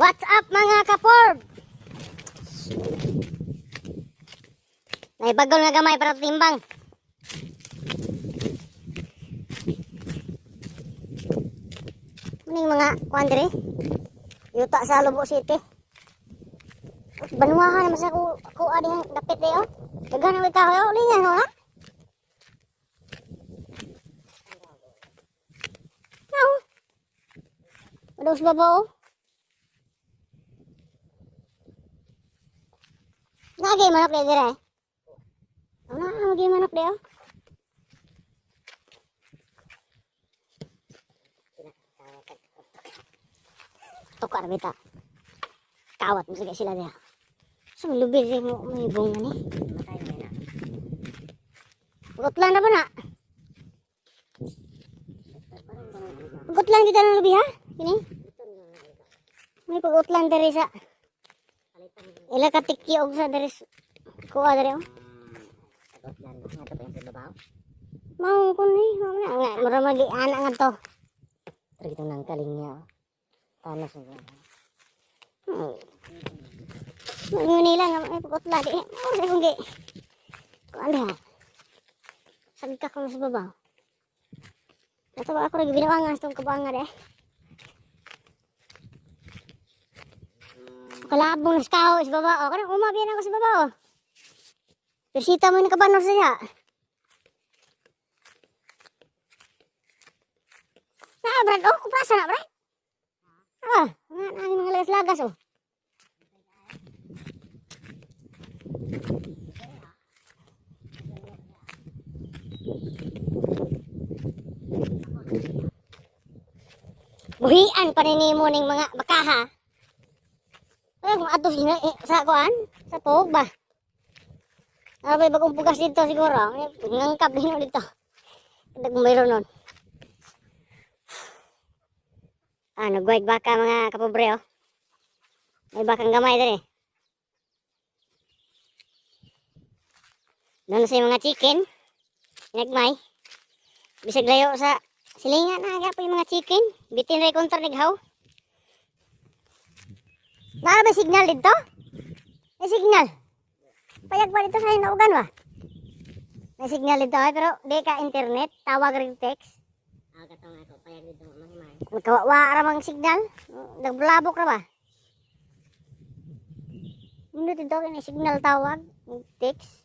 What's up, mga kaporb? Naibagol nga gamay para timbang. Muning mga kuan diri. Yuta sa Lobo City. Banuahan naman sa ku adi ang dapit di oh. Daghan ang kahoy oh, lingan no ha. Nao. Adaw sa babaw oh. Nagay manok di dire. Ano na magay manok di oh. Tukar bita. Kawat mo sige sila diha. Sa may lubi rin mo may bunga ni. Matay na na. Pagutlan na ba na? Pagutlan kita ng lubi ha? Kini? May pagutlan diri sa ila katiki og sa diri kuha diri oh. Pagutlan nga to pa yung sa babaw. Mao ko ni, mao na nga mura magi ana nga to. Pero itong nang kaling niya. Oh. Tanos na. Nila nga may pagutla di. Mao sa kung gi. Kuan diha. Sagka ko sa babaw. Natawa ako rin binuangan sa itong kabuangan eh. Kalabong na sa kahoy sa baba. Oh. Kanang umabiyan ako sa baba. Oh. Persita mo yung nakabanor sa siya. Na, Brad. Oh, kuprasa na, Brad. Ah, nga na mga lagas-lagas, oh. Buhian pa ni mo ning mga bakaha. Ay, kung ato sina, eh, sa kuan, sa tuhog ba? Ah, may bagong pugas dito siguro. Ngangkap din dito. Dag mayroon nun. Ah, nagwag baka mga kapobre oh. May bakang gamay dere. Doon sa mga chicken. Nagmay. Bisag layo sa silingan na po yung mga chicken. Bitin ray kontra nighaw. Nara ba signal dito? May signal. Payag ba dito sa hinaugan ba? May signal dito ay, pero di ka internet, tawag rin text. Ah, katong ako payag dito mahimay. Magkawa ra mang signal. Nagblabok ra ba? Hindi dito kay signal tawag, text.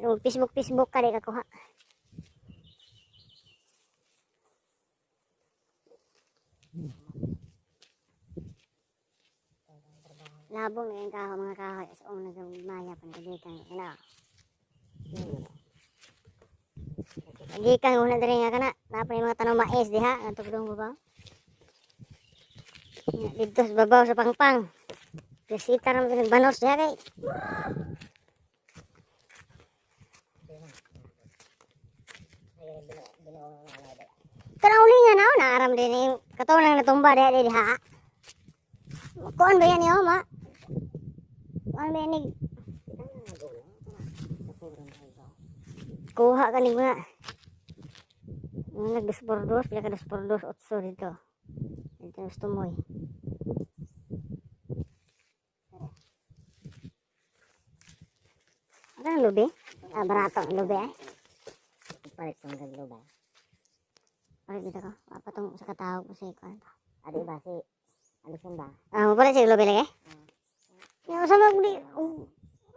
Pero Facebook Facebook ka di ka kuha. Labong na yung kahoy, mga kahoy. Sa una nagmaya pa nagikan. Ano? Gikan una diri nga kana. Napa yung mga tanong mais diha ngadto dong babaw. Nga, didto sa babaw sa pangpang. Bisita ra man nagbanos diha kay. Kanang uli nga na, naaram din yung katong nang natumba diha diha. Kuan ba yan niyo, ma? Kuan ba yan ni kuha ka ni mga mga nag dos por dos, pila ka dos por dos, otso dito. Dito gusto mo eh. Ano ang lubi? Ah, barato ang lubi eh. Palit tong gaglo ba? Palit dito ko. Apa tong sa katawag ko sa ikuan pa. Adi ba si Alison ba? Ah, mo palit sa lubi lagi? Yung sa mag di,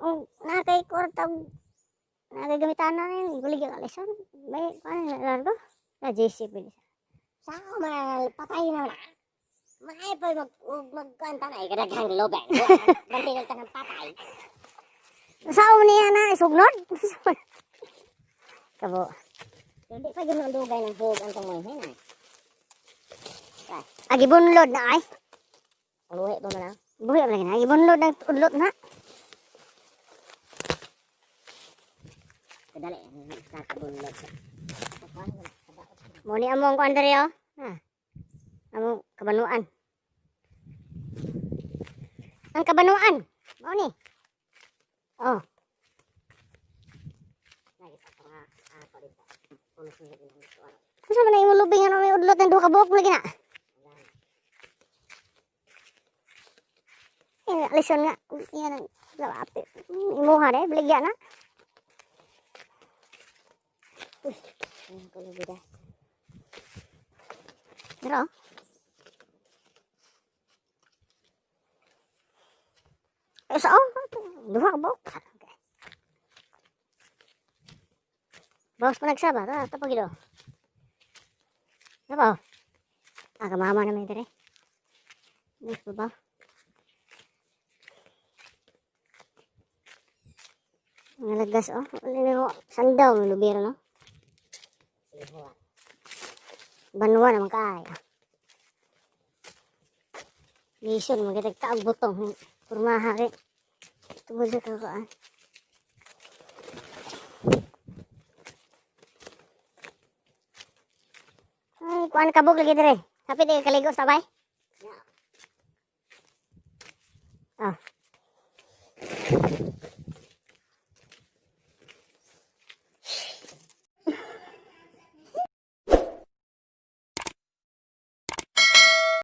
ug nakay kwarta ug nakay gamitan na yun, gulig yung Alison. May, paano na largo? Na JC pwede siya. Sa man patay na na. Maay pa mag ug magkanta na ikadaghang lobe. Banti ng tanang patay. Saan niya na isugnod? Kabo. Pero di pa gyud ang dugay ng hug ang tumoy hinay. Agi bunlod na ay. Ang luhi pa man ah. Buhi lagi na. Agi bunlod na udlot na. Kadali sa kabunlod. Mo ni among kuan diri oh. Ha. Among kabanuan. Ang kabanuan. Mao ni. Oh, Lagi sa mga ako dito. Puno sa ginang unsa man na imong lubing ano may udlot ng duha ka buok lagi na. Eh, alison nga. Yan ang lawapi. Imuha de, baligya na. Ang kulubida. Pero, oh. Eh, sa oh, duha ka buok. Okay. Bawas pa nagsaba, ta, tapag ito. Ano ba? Ah, kamama naman ito rin. Mas ba ba? Mga lagas, oh. Wala na sandaw, lubero, no? Sihuwa. Banwa naman kaay. Mission, magkatagtaog butong. Purmaha kay. Tungod sa kakaan. Ay, kuan kabog lagi dire. Hapit kay kaligo sabay. Ah.